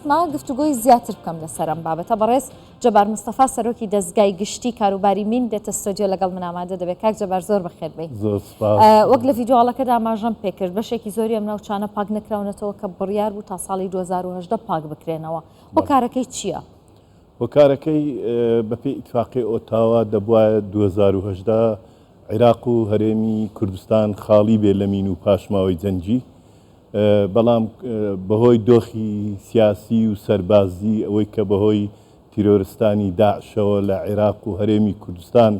مەبەستمە گفتوگۆی زیاتر بکەم لەسەر ئەم بابەتە. بەڕێز جەبار مستەفا سەرۆکی دەزگای گشتی کاروباری مین دێتە ستۆدیۆ لەگەڵ من ئامادە دەبێت. کاک جەبار زۆر بەخێر بێی. زۆر سوپاس. وەک لە ڤیدیۆڵەکەدا ئاماژەم پێکرد بەشێکی زۆری ئەم ناوچانە پاک نەکراونەتەوە کە بڕیار بوو تا ساڵی 2018 پاک بکرێنەوە. هۆکارەکەی چییە؟ هۆکارەکەی بەپێی ئیتفاقی ئۆتاوا دەبوایە 2018 عیراق و هەرێمی کوردستان خاڵی بێ لە مین و پاشماوەی جەنگی، بەڵام بەهۆی دۆخی سیاسی و سەربازی ئەوەی کە بەهۆی تیرۆرستانی داعشەوە لە عێراق و هەرێمی کوردستان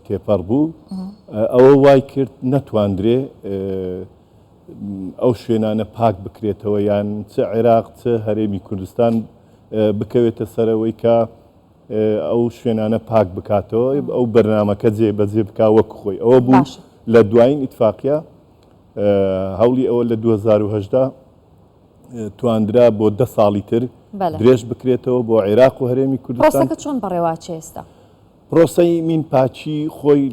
تێپەڕ بوو، ئەوە وای کرد نەتواندرێ ئەو شوێنانە پاک بکرێتەوە یان چ عێراق چ هەرێمی کوردستان بکەوێتە سەرەوەی کە ئەو شوێنانە پاک بکاتەوە ئەو بەرنامەکە جێ بەجێ بکا وەک خۆی ئەوە بوو لە دوایین ئیتفاقیە هەوڵی ئەوە لە 2010 تواندرا بۆ دە ساڵی تر درێژ بکرێتەوە بۆ عێراق و هەرێمی کوردستان. پرۆسەکە چۆن بەڕێوەچێ ئێستا؟ پرۆسەی مین پاکی خۆی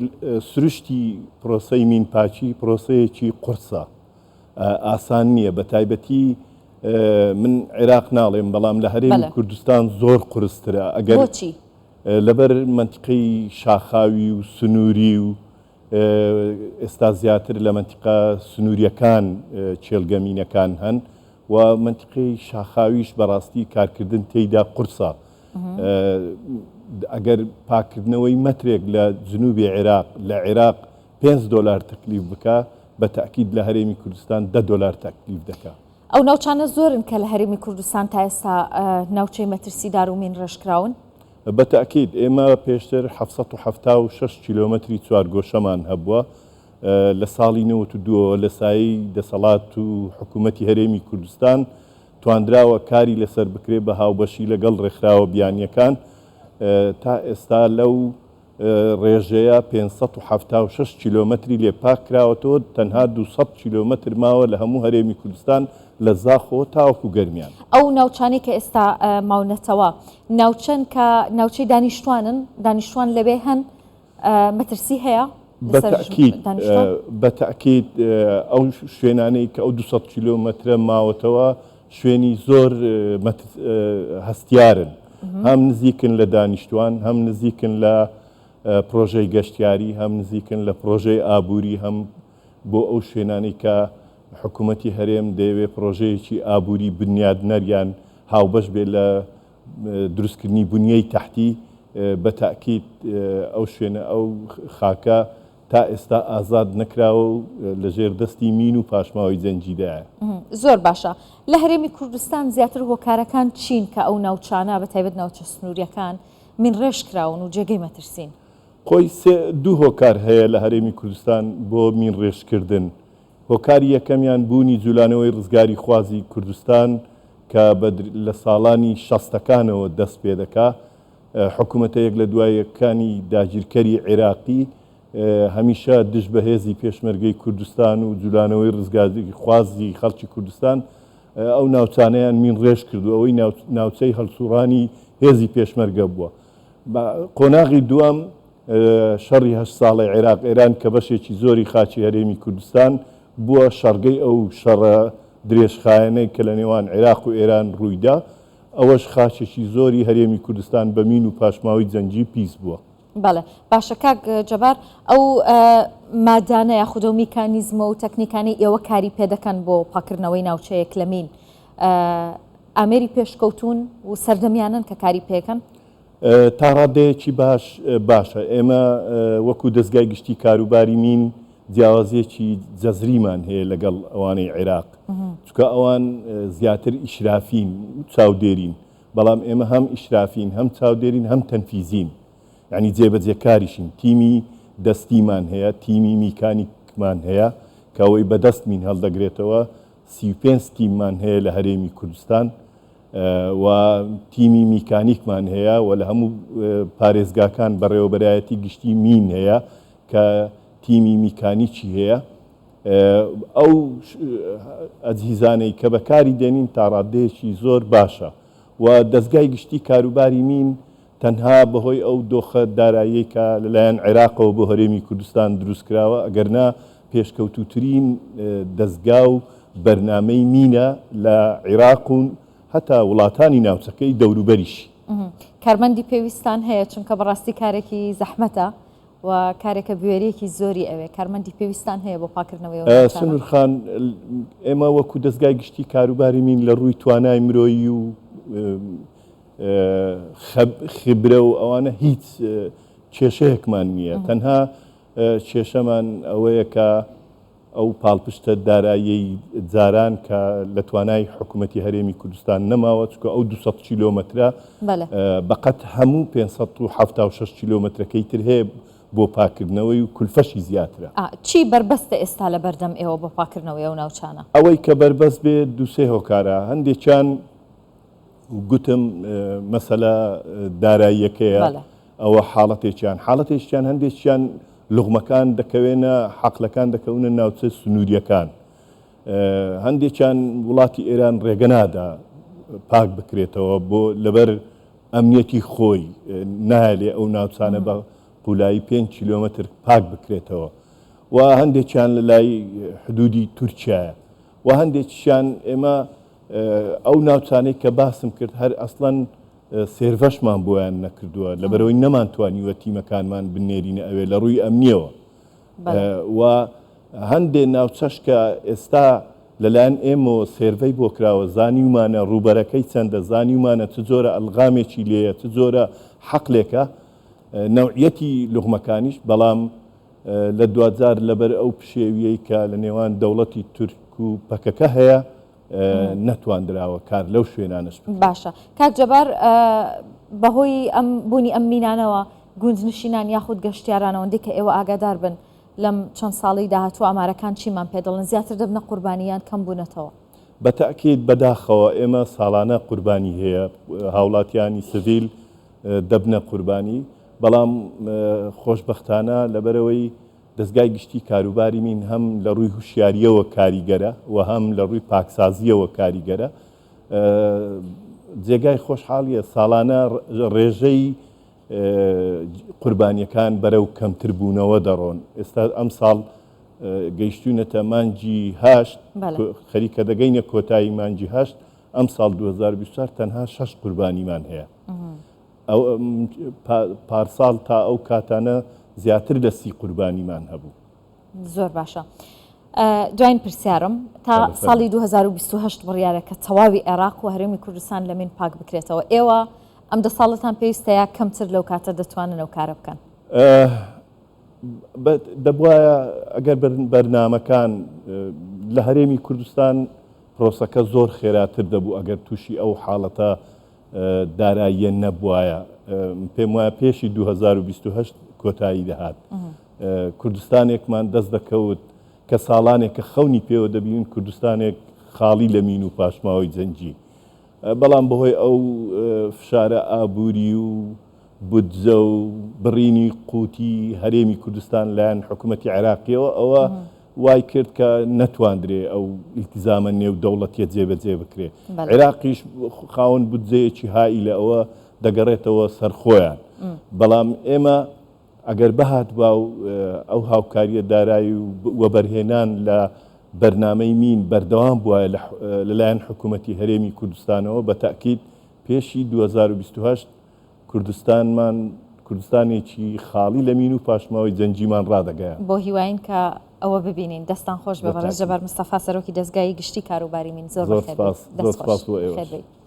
سروشتی پرۆسەی مین پاکی پرۆسەیەکی قورسە ئاسان نییە بە تایبەتی من عێراق ناڵێم بەڵام لە هەرێمی کوردستان زۆر قورسترە ئەگەر بۆچی؟ لەبەر مەنتیقەی شاخاوی و سنووری و ئێستا زیاتر لە مەنتیقە سنووریەکان کێڵگە مینەکان هەن و مەنتیقەی شاخاویش بەڕاستی کارکردن تێیدا قورسە ئەگەر پاکردنەوەی مەترێک لە جنوبی عێراق لە عێراق پێنج دۆلار تەکلیف بکا بە تەئکید لە هەرێمی کوردستان دە دۆلار تەکلیف دەکا. ئەو ناوچانە زۆرن کە لە هەرێمی کوردستان تا ئێستا ناوچەی مەترسیدار و مینڕێژکراون؟ بە تەئکید، ئێمە پێشتر 776 کیلۆمەتری چوارگۆشەمان هەبووە، لە ساڵی 92 ەوە لە سایەی دەسەڵات و حکوومەتی هەرێمی کوردستان تواندراوە کاری لەسەر بکرێ بە هاوبەشی لەگەڵ ڕێکخراوە بیانییەکان تا ئێستا لەو ڕێژەیە 576 کیلۆمەتری لێ پاک کراوەتەوە، تەنها 200 کیلۆمەتر ماوە لە هەموو هەرێمی کوردستان لە زاخۆوە تاوەکو گەرمیان. ئەو ناوچانەی کە ئێستا ماونەتەوە ناوچەن کە ناوچەی دانیشتوانن، دانیشتوان لەوێ هەن، مەترسی هەیە لەسەر دانیشتوان؟ بە تەئکید ئەو شوێنانەی کە ئەو 200 کیلۆمەترە ماوەتەوە شوێنی زۆر هەستیارن، هەم نزیکن لە دانیشتوان، هەم نزیکن لە پرۆژەی گەشتیاری، هەم نزیکن لە پرۆژەی ئابووری، هەم بۆ ئەو شوێنانەی کە حکوومەتی هەرێم دەیەوێت پرۆژەیەکی ئابووری بنیادنەر یان هاوبەش بێت لە دروستکردنی بنیەی تەحتی، بە تەئکید ئەو شوێنە ئەو خاکە تا ئێستا ئازاد نەکراوە و لە ژێر دەستی مین و پاشماوەی جەنگیدایە. زۆر باشە. لە هەرێمی کوردستان زیاتر هۆکارەکان چین کە ئەو ناوچانە بە تایبەت ناوچە سنوورییەکان مینڕێژ کراون و جێگەی مەترسین؟ خۆی سێ دوو هۆکار هەیە لە هەرێمی کوردستان بۆ مینڕێژکردن. هۆکاری یەکەمیان بوونی جولانەوەی ڕزگاریخوازی کوردستان کە بە لە ساڵانی شەستەکانەوە دەست پێدەکا، حکومەتە یەک لە دوای یەکانی داگیرکەری عێراقی هەمیشە دژ بە هێزی پێشمەرگەی کوردستان و جولانەوەی ڕزگاریخوازی خەڵکی کوردستان ئەو ناوچانەیان مین ڕێژ کردو ئەوەی ناوچەی هەڵسوڕانی هێزی پێشمەرگە بووە. قۆناغی دووەم شەڕی هەشت ساڵەی عێراق ئێران کە بەشێکی زۆری خاکی هەرێمی کوردستان بووە شەڕگەی ئەو شەڕە درێژخایەنەی کە لە نێوان عێراق و ئێران ڕوویدا، ئەوەش خاکێکی زۆری هەرێمی کوردستان بە مین و پاشماوەی جەنگی پیس بووە. بەڵێ باشە کاک جەبار ئەو مادانە یاخود ئەو میکانیزمە و تەکنیکانەی ئێوە کاری پێدەکەن بۆ پاکردنەوەی ناوچەیەک لە مین ئامێری پێشکەوتوون و سەردەمیانن کە کاری پێکەن؟ تا ڕادەیەکی باش باشە. ئێمە وەکو دەزگای گشتی کاروباری مین جیاوازیەکی جەزریمان هەیە لەگەڵ ئەوانەی عێراق، چونکە ئەوان زیاتر ئیشرافین و چاودێرین، بەڵام ئێمە هەم ئیشرافین هەم چاودێرین هەم تەنفیزین، یعنی جێبەجێکاریشین. تیمی دەستیمان هەیە، تیمی میکانیکمان هەیە کە ئەوەی بەدەست مین هەڵدەگرێتەوە. 35 تیممان هەیە لە هەرێمی کوردستان و تیمی میکانیکمان هەیە و لە هەموو پارێزگاکان بەڕێوەبەرایەتی گشتی مین هەیە کە تیمی میکانیکی هەیە. ئەو ئەجهیزانەی کە بەکاری دێنین تا ڕاددەیەکی زۆر باشە و دەزگای گشتی کاروباری مین تەنها بەهۆی ئەو دۆخە داراییەی کە لەلایەن عێراقەوە بۆ هەرێمی کوردستان دروستکراوە، ئەگەرنا پێشکەوتووترین دەزگا و بەرنامەی مینە لە عیراق و هەتا وڵاتانی ناوچەکەی دەوروبەریشی. کارمەندی پێویستتان هەیە چونکە بەڕاستی کارێکی زەحمەتە و کارێکە بوێریەکی زۆری ئەوێ کارمەندی پێویستتان هەیە بۆ پاکردنەوەی ئەو ناوچانە؟ سنور خان، ئێمە وەکو دەزگای گشتی کاروباری مین لە ڕووی توانای مرۆیی و خبرە و ئەوانە هیچ کێشەیەکمان نییە تەنها کێشەمان ئەوەیە کە ئەو پاڵپشتە داراییەی جاران کە لە توانای حکوومەتی هەرێمی کوردستان نەماوە، چونکە ئەو 200 کیلۆمەترە بەقەد هەموو 576 کیلۆمەترەکەی تر هەیە بۆ پاککردنەوەی و کولفەشی زیاترە. چی بەربەستە ئێستا لە بەردەم ئێوە بۆ پاککردنەوەی ئەو ناوچانە؟ ئەوەی کە بەربەست بێ دوو سێ هۆکارە، هەندێکیان گوتم مەسەلە داراییەکەیە ئەوە حاڵەتێکیان حاڵەتێکیان هەندێکیان لوغمەکان دەکەوێنە حەقلەکان دەکەونە ناوچە سنووریەکان هەندێکیان وڵاتی ئێران ڕێگە نادا پاک بکرێتەوە بۆ لەبەر ئەمنیەتی خۆی نایەلێ ئەو ناوچانە بە قولایی 5 کیلۆمەتر پاک بکرێتەوە و هەندێکیان لە لای حدودی تورکیایە و هەندێکیان ئێمە ئەو ناوچانەی کە باسم کرد هەر ئەسڵەن سێرڤەشمان بۆیان نەکردووە لەبەرەوەی نەمانتوانیوە تیمەکانمان بنێرینە ئەوێ لە ڕووی ئەمنیەوە و هەندێ ناوچەش کە ئێستا لەلایەن ئێمەوە سێرڤەی بۆ کراوە زانیومانە ڕووبەرەکەی چەندە زانیومانە چ جۆرە ئەلغامێکی لێیە چ جۆرە حەقلێکە نەوعیەتی لوغمەکانیش بەڵام لە دواجار لەبەر ئەو پشێویەی کە لە نێوان دەوڵەتی تورک و پەکەکە هەیە نەتواندراوە کار لەو شوێنانەش بکرێت. باشە کاک جەبار بەهۆی ئەم بوونی ئەم مینانەوە گوندنشینان یاخود گەشتیاران ئەوەندەی کە ئێوە ئاگادار بن لەم چەند ساڵەی داهاتوو ئامارەکان چیمان پێ دەڵێن زیاتر دەبنە قوربانی یان کەم بوونەتەوە؟ بە تەئکید بەداخەوە ئێمە ساڵانە قوربانی هەیە هاوڵاتیانی سڤیل دەبنە قوربانی بەڵام خۆشبەختانە لەبەرئەوەی دەزگای گشتی کاروباری مین هەم لە ڕووی هوشیارییەوە کاریگەرە و هەم لە ڕووی پاکسازییەوە کاریگەرە. جێگای خۆشحاڵییە ساڵانە ڕێژەی قوربانییەکان بەرەو کەمتربوونەوە دەڕۆن. ئێستا ئەمساڵ گەیشتوینەتە مانگی هەشت، خەریکە دەگەینە کۆتایی مانگی هەشت، ئەمساڵ 2024 تەنها شەش قوربانیمان هەیە. پارساڵ تا ئەو کاتانە زیاتر لە 30 قوربانیمان هەبوو. زۆر باشە. دواین پرسیارم تا ساڵی 2028 بڕیارە کە تەواوی عێراق و هەرێمی کوردستان لە مین پاک بکرێتەوە ئێوە ئەم دە ساڵەتان پێویستە یا کەمتر لەو کاتە دەتوانن ئەو کارە بکەن؟ دەبواە ئەگەر بەرنامەکان لە هەرێمی کوردستان پرۆسەکە زۆر خێراتر دەبوو ئەگەر تووشی ئەو حاڵەتە داراییە نەبوایە پێم وایە پێشی 2028 کۆتایی دەهات. کوردستانێکمان دەست دەکەوت کە ساڵانێکە خەونی پێوە دەبینین کوردستانێک خاڵی لە مین و پاشماوەی جەنگی. بەڵام بەهۆی ئەو فشارە ئابووری و بودجە و بڕینی قوتی هەرێمی کوردستان لایەن حکوومەتی عێراقیەوە ئەوە وای کرد کە نەتواندرێ ئەو ئیلتیزامە نێودەوڵەتیە جێبەجێ بکرێ. عێراقیش خاوەن بودجەیەکی هائیلە ئەوە دەگەڕێتەوە سەر خۆیان. بەڵام ئێمە ئەگەر بهاتبا و ئەو هاوکاریە دارایی و وەبەرهێنان لە بەرنامەی مین بەردەوام بوایە لەلایەن حکوومەتی هەرێمی کوردستانەوە بە تەئکید پێشی 2028 کوردستانمان کوردستانێکی خاڵی لە مین و پاشماوەی جەنگیمان ڕادەگەیاند. بۆ هیواین کە ئەوە ببینین. دەستان خۆش بێ بەڕێز جەبار مستەفا سەرۆکی دەزگایی گشتی کاروباری مین. زۆر زۆر بەخێر بێیت. سپاس. دەست زۆر خۆش. سپاس بۆ خێر ئێوەش. بێیت.